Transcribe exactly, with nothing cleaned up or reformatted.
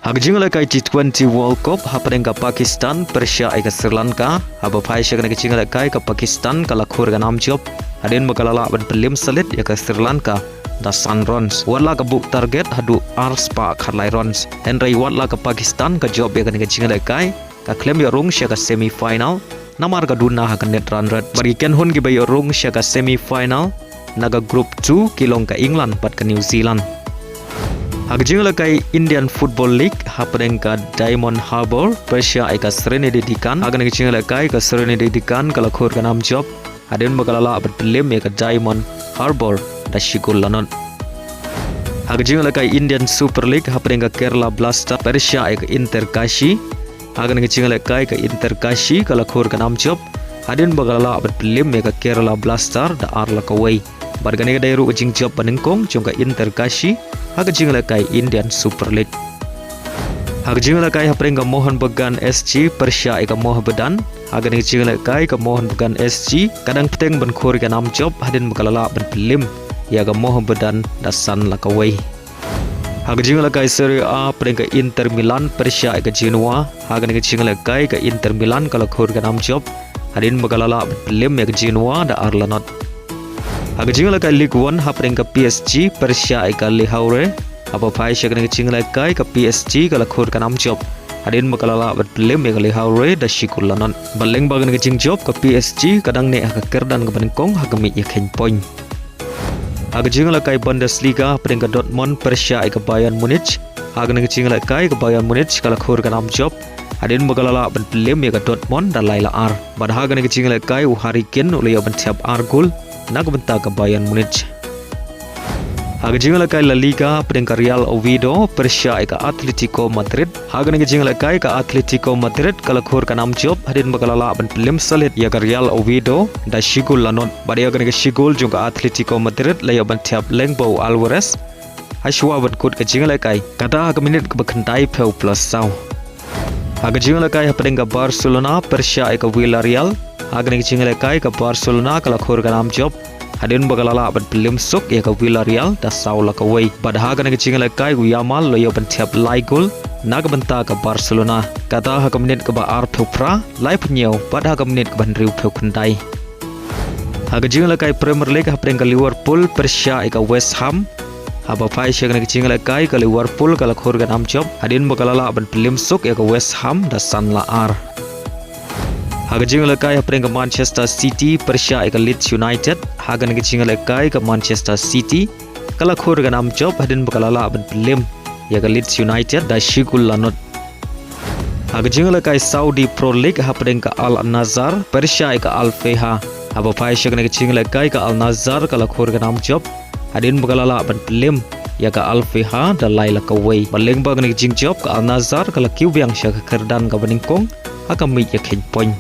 Ha ka jinglehkai T twenty World Cup hapdeng ka Pakistan pyrshah ïa ka Sri Lanka, haba phai sha kane ka jinglehkai ka Pakistan ka la khur ka nam jop hadien ba ka la lah ban pynliem salit ïa ka Sri Lanka da san runs. Wat la ka buh target haduh ar spah khatlai runs, hynrei wat la ka Pakistan ka jop ïa kane ka jinglehkai, ka khlem ïoh rung sha ka semi final namar ka duna ha ka net run rate. Bad ki kynhun kiba ïoh rung sha ka semi final na ka group two ki long ka England bad ka New Zealand. Ha ka jinglehkai Indian Football League hapdeng ka Diamond Harbour pyrshah ïa ka Sreenidi Deccan. Ha kane ka jinglehkai ka Sreenidi Deccan ka la khur ka nam jop hadien ba ka la lah ban pynliem ïa ka Diamond Harbour da shi gol la nod. Ha ka jinglehkai Indian Super League hapdeng ka Kerala Blasters pyrshah ïa ka Inter Kashi. Ha kane ka jinglehkai ka Inter Kashi ka la khur ka nam jop hadien ba ka la lah ban pynliem ïa ka Kerala Blasters da ar la kawei. Bad kane ka dei ruh ka jingjop banyngkong jong ka Inter Kashi ha ka jinglehkai Indian Super League. Ha ka jinglehkai hapdeng ka Mohun Bagan S G pyrshah ïa ka Mohammedan. Ha kane ka jinglehkai ka Mohun Bagan S G ka dang bteng ban khur ka nam jop hadien ba ka la lah ban pynliem ïa ka Mohammedan da san la kawei. Ha ka jinglehkai Serie A hapdeng ka Inter Milan pyrshah ïa ka Genoa. Ha kane ka jinglehkai ka Inter Milan ka la khur ka nam jop hadien ba ka la lah ban pynliem ïa ka Genoa da ar la nod. Ha ka jinglehkai Ligue One hapdeng ka P S G pyrshah ïa ka Le Havre. Haba phai sha kane ka jinglehkai ka P S G ka la khur ka nam jop hadien ba ka la lah ban pynliem ïa ka Le Havre da shi gol la nod. Bad lyngba kane ka jingjop ka P S G ka dang neh ha ka kyrdan kaba nyngkong ha ka miej ïakheiñ point. Ha ka jinglehkai Bundesliga hapdeng ka Dortmund pyrshah ïa ka Bayern Munich. Ha kane ka jinglehkai ka Bayern Munich ka la khur ka nam jop hadien ba ka la lah ban pynliem ïa ka Dortmund da lai la ar. Bad ha kane ka jinglehkai u Harry Kane u la ïoh ban thep ar gol na ka bynta ka Bayern Munich. Ha ka jinglehkai La Liga hapdeng ka Real Oviedo pyrshah ïa ka Atletico Madrid. Ha kane ka jinglehkai ka Atletico Madrid ka la khur ka nam jop hadien ba ka la lah ban pynliem salit ïa ka Real Oviedo da shi gol la nod. Bad ïa kane ka shi gol jong ka Atletico Madrid la ïoh ban thep lyngba u Alvarez ha shuwa ban kut ka jinglehkai, kata ha ka minit kaba khyndai phew plus saw. Ha ka jinglehkai hapdeng ka Barcelona pyrshah ïa ka Villarreal. Ha kane ka jinglehkai ka Barcelona ka la khur ka nam jop hadien ba ka la lah ban pynliem suk ïa ka Villarreal da saw la kawei. Bad ha kane ka jinglehkai u Yamal u la ïoh ban thep lai gol na ka bynta ka Barcelona, kata ha ka minit kaba ar phew phra, lai phew hynñiew bad ha ka minit kaba hynriew phew khyndai. Ha ka jinglehkai Premier League hapdeng ka Liverpool pyrshah ïa ka West Ham. Haba phai sha kane ka jinglehkai ka Liverpool ka la khur ka nam jop hadien ba ka la lah ban pynliem suk ïa ka West Ham da san la ar. Ha ka jinglehkai hapdeng ka Manchester City pyrshah ïa ka Leeds United. Ha kane ka jinglehkai ka Manchester City ka la khur ka nam jop hadien ba ka la lah ban pynliem ïa ka Leeds United da shi gol la nod. Ha ka jinglehkai Saudi Pro League hapdeng ka Al Nassr pyrshah ïa ka Al Faiha. Haba phai sha kane ka jinglehkai ka Al Nassr ka la khur ka nam jop hadien ba ka la lah ban pynliem ïa ka Al Faiha da lai la kawei. Bad lyngba kane ka jingjop ka Al Nassr ka la kiew biang sha ka kyrdan kaba nyngkong ha ka miej ïakheiñ point.